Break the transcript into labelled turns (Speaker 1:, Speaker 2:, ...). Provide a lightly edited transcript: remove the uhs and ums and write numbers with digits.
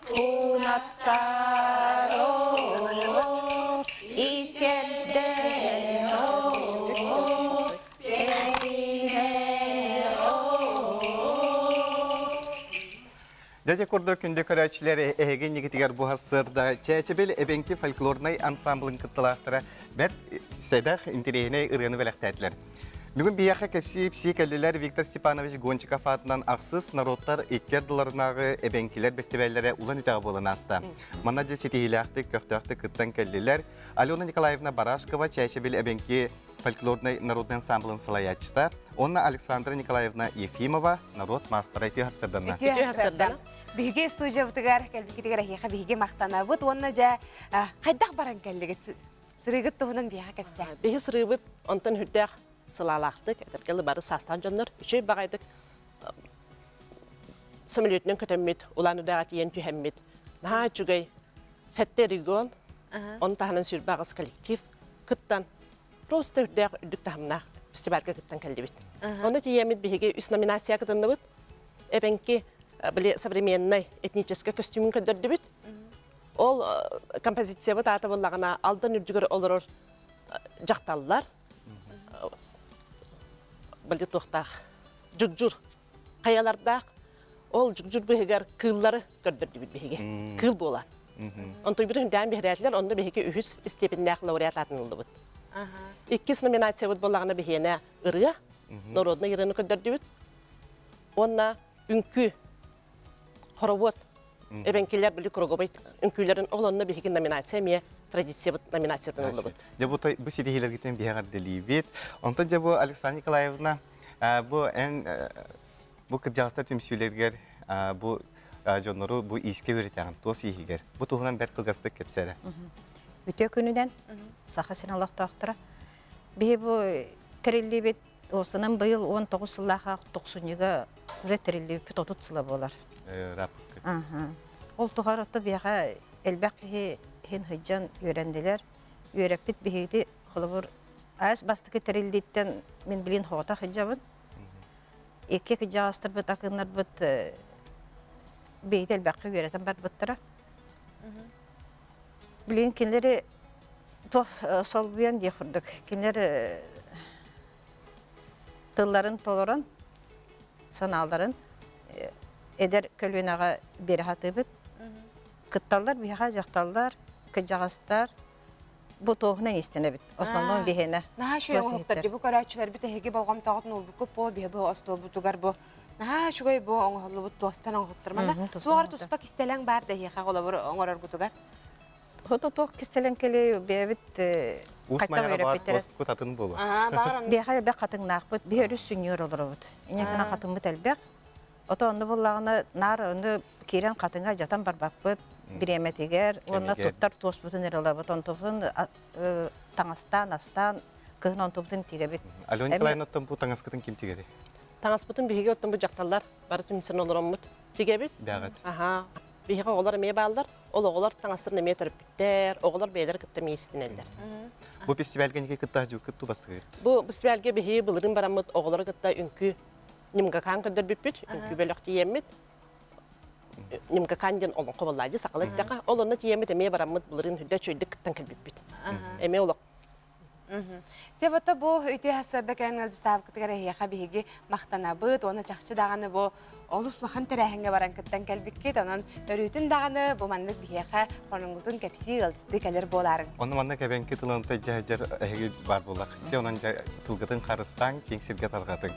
Speaker 1: Кунаттар иккэрдэн
Speaker 2: Дьэ курдук күндү көрөөччүлэр эһиги иннигитигэр бу сырда Чээчэбил эбэҥки фольклорнай ансамблын кытталаахтара бэрт сэдэх интэриэһинэй ырыаны бэлэхтээтилэр. Бүгүн биһиэхэ кэпсии-ипсии кэллилэр Виктор Степанович Гончиков аатынан ахсыс норуоттар икки ардыларынааҕы эбэҥкилэр бэстибээллэрэ Улан Үтэҕэ буолан ааста. Манна дьэ ситиһиилээхтик, көхтөөхтүк кыттан кэллилэр. Алена Николаевна Барашкова Чээчэбил эбэҥки фольклорнай народный ансамблын салайааччыта уонна Александра Николаевна Ефимова норуот маастара үтүө сарсыарданна.
Speaker 3: Үтүө сарсыарданна.
Speaker 4: Биһиги студиябытыгар кэлбиккитигэр эһиэхэ биһиги махтанабыт уонна дьэ хайдах баран кэллигит? Сырыыгыт туһунан биһиэхэ кэпсээ.
Speaker 3: Биһи сырыыбыт онтон үрдээх сылаалаахтык, этэргэ бары саастаах дьоннор үчүгэй баҕайытык самолетунан көтөммүт, Улан-Удэҕэ тиийэн түһэммит. Наһаа үчүгэй сэттэ регион, он таһынан сүүрбэ аҕыс коллектив кыттан просто үрдээх үрдүк таһымнаах фестивальга кыттан кэллибит. Онно тиийэммит биһиги үс номинация кытынныбыт. Эбэҥки били современный этническэй көстүүмүн көрдөрдүбүт. Ол композициябыт аата буоллаҕына Алдан үрдүгэр олорор дьахталлар били туохтаах дьугдьур хайалардаах ол дьугдьур быһыгар кыыллары көрдөрдүбүт биһиги кыыл буолан онтуйбутун үрдээн биһирээтилэр онно биһиги үһүс степеннээх лауреат аатын ыллыбыт иккис номинациябыт буоллаҕына биһиэнэ ырыа народнай ырыаны көрдөрдүбүт уонна үҥкүү хоровод эбэҥкилэр били круговой үҥкүүлэрин ол онно биһиги номинация эмиэ традициябыт номинациятын ыллыбыт.
Speaker 2: Дьэ бу бу ситиһиилэргитин биһиэҕэрдэлиибит. Онтон дьэ бу Александра Николаевна бу эн бу кырдьаҕастар түмсүүлэригэр бу дьоннору бу иискэ үөрэтэҕин туос ииһигэр бу туһунан бэрт кылгастык кэпсээрэ.
Speaker 1: Үтүө күнүнэн Саха сирин олохтоохторо биһи бу тэриллибит Уопсанан быйыл 19 сыллаах тохсунньуга уже тэриллибиппит 30 сыла буолар.
Speaker 2: Раппыкка.
Speaker 1: Ол тухары ото биэхэ элбэх киһи иһин сылдьан үөрэннилэр. Үөрэппит биһигити холобур аас бастакы тэриллииттэн мин билин хоҕото сылдьабын. Икки кыдьаҕастарбыт акыннарбыт бэйэтэ элбэххэ үөрэтэн барбыттара. Билигин кинилэри туох солбуйан диэх курдук кинилэр тылларын толорон санааларын эдэр көлүөнэҕэ биэрэ сатыыбыт. Кытталлар биһиэхэ дьахталлар, кырдьаҕастар бу туоһунан истэнэбит. Основном биһиэнэ.
Speaker 4: Наһаа үчүгэй оҥоһуктар дии бу көрөөччүлэрбит эһиги болҕомтоҕутун уурбуккут буол биһи бу остуолбутугар бу наһаа үчүгэй бу оҥоһуллубут туостан оҥоһуктар. Манна туох туспа кистэлэҥ баар да эһиэхэ холобур оҥороргутугар?
Speaker 1: Хото туох кистэлэҥ кэлиэй бэйэбит
Speaker 2: Уус
Speaker 1: хайтан
Speaker 2: Майаҕа баар
Speaker 1: үөрэппиттэрэ.
Speaker 2: туос кутатын буолуо.
Speaker 1: Биэхэ элбэх хатыҥнаахпыт, биһи өрүс сүнньүгэр олоробут. Инньэ гынан хатыҥмыт элбэх. Ото онно буллаҕына наар ону киирэн хатыҥа дьатан барбаппыт бириэмэтигэр уонна туттар туоспутун эрэ ылабыт. Онтубутун таҥастаан, астаан кыһын онтубутун тигэбит.
Speaker 2: Алена Николаевна, оттон бу таҥаскытын ким тигэрий?
Speaker 3: Таҥаспытын биһиги оттон бу дьахталлар бары түмсэн олороммут тигэбит.
Speaker 2: Бэҕэт.
Speaker 3: Аха. Биһиэхэ оҕолор эмиэ бааллар. Ол оҕолор таҥастарын эмиэ төрөппүттэр, оҕолор бэйэлэрэ кытта эмиэ истинэллэр.
Speaker 2: Бу фестивальга ники кытта кыттуу бастыгыр.
Speaker 3: Бу фестивальга биһиги былырыын бараммыт оҕолору кытта үҥкүү Нимгакаан көрдөрбүппүт, үҥкүү бөлөх тиийэммит. Нимгакаан диэн олоҥхо буоллаа дии сахалыы эттэххэ. Ол онно тиийэммит эмиэ бараммыт былырыын үрдэ үчүгэйдик кыттан кэлбиппит. Эмиэ олох
Speaker 4: Себото бу үтүө сарсыарда кэлэн ыалдьытаабыккытыгар эһиэхэ биһиги махтанабыт уонна чахчы даҕаны бу олус улахан тэрээһиҥҥэ баран кыттан кэлбиккит. Онон өрүүтүн даҕаны бу маннык биһиэхэ хонуҥҥутун кэпсии ыалдьыттыы кэлэр буолаарыҥ.
Speaker 2: Онно манна кэбэҥки тылын дьэ эһиги баар буоллах. Онон тылгытын харыстааҥ, киэҥ сиргэ тарҕатыҥ.